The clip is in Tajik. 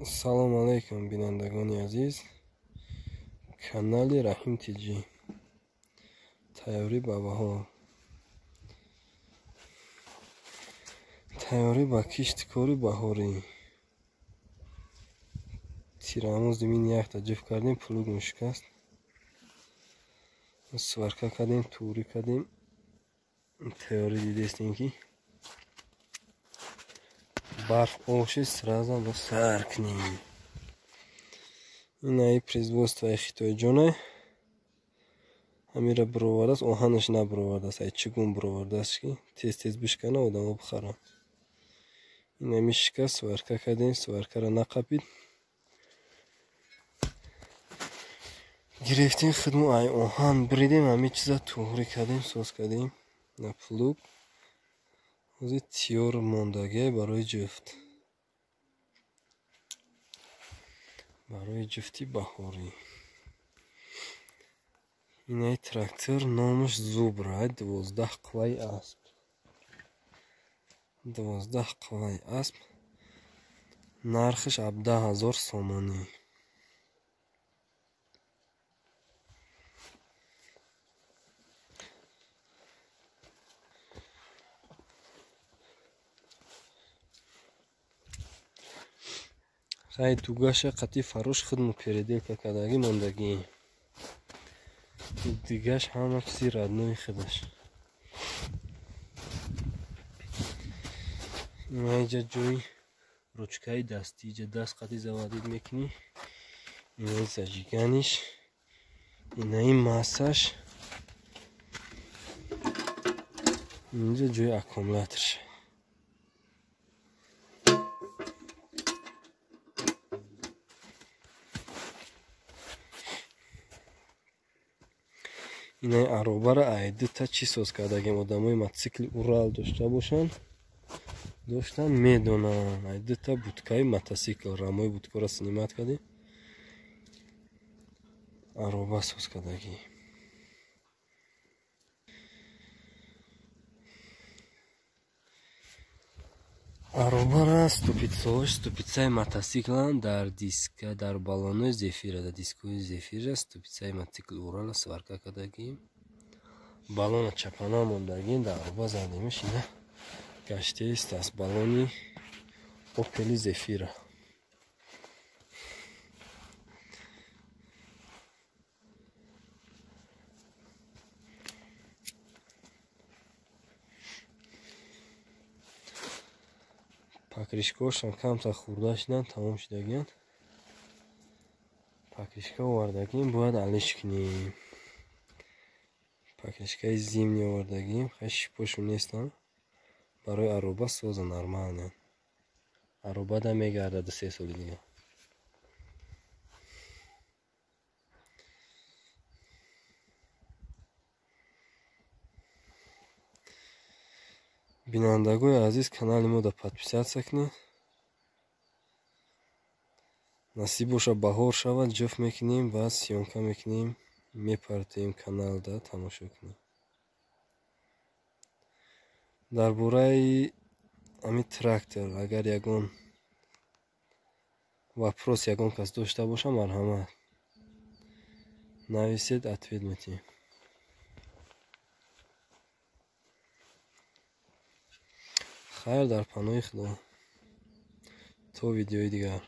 Салом алейкум, бинандагони азиз. Канали Раҳим ТЖ. Тайёрӣ ба баҳор. Тайёрӣ ба кишти кори баҳорӣ. Тирамоз димин якта ҷуфт кардем, плугмон шикаст. Сварка кардем, туурӣ кардем. Тайёрӣ дидестем ки барф об шид, сразу бо сар кунем. Инаи производствои хитоиҷоне. Ҳамира бировардааст, оҳанаш набировардааст, ай чугун бировардааст ки тез-тез бишкана, одамо бихаранд. Инами шикаст, сварка кардем, сваркаро нақапид. Гирифтем худмо ай оҳан бридем, ҳами чиза туғрӣ кардем, соз кардем на плуг. Ҳозир тиёр мондагиай барои ҷуфт. Барои ҷуфти баҳорӣ. Инаи трактор номаш Зубра, 12 қувваи асп. 12 қувваи асп. Нархаш 17 000 сомонӣ. Хай дугаша қатъи фарош худмо переделка кардагӣ мондагӣ. Дигаш ҳама чизи родной худаш. Инаиҷа ҷои ручкаи дастӣ, иҷа даст қатъи заводить мекунӣ. Инаи зажиганиш, инаи массаш. Инҷа ҷои аккумуляторш. Инаи аробаро ай дута чӣ соз кардагем, одамои мотосикли Урал дошта бошанд, доштан медонанд. Ай дута будкаи мотосикл, рамои будкаро снимать кардем, ароба соз кардагӣ. Аробара ступицаҳош ступицаи мотосикланд, дар диска, дар баллонои Зефира, дар дискои Зефира ступицаи мотосикли Урала сварка кардагӣ. Баллона чапана мондагӣ, дар ароба задемиш, ина гаштеист аз баллони Опели Зефира. Покрышкаҳошам камтар хурда шуданд, тамом шудагианд. Покрышка овардагим, бояд алиш кунем. Покрышкаи зимний овардагим, хай шипошон нестанд. Барои ароба соза нормально. Аробада мегардад 2-3 соли дигар. Бинандагои азиз, канали мода подписаться кунед. Насиб боша баҳор шавад, ҷуфт мекунем, баъд съёмка мекунем, мепартоем каналда, тамошо кунед. Дар бораи ҳамин трактор агар ягон вопрос ягон кас дошта боша, марҳамат нависед, ответ метиҳем. Хайр, дар паноҳи Худо. То видеои дигар.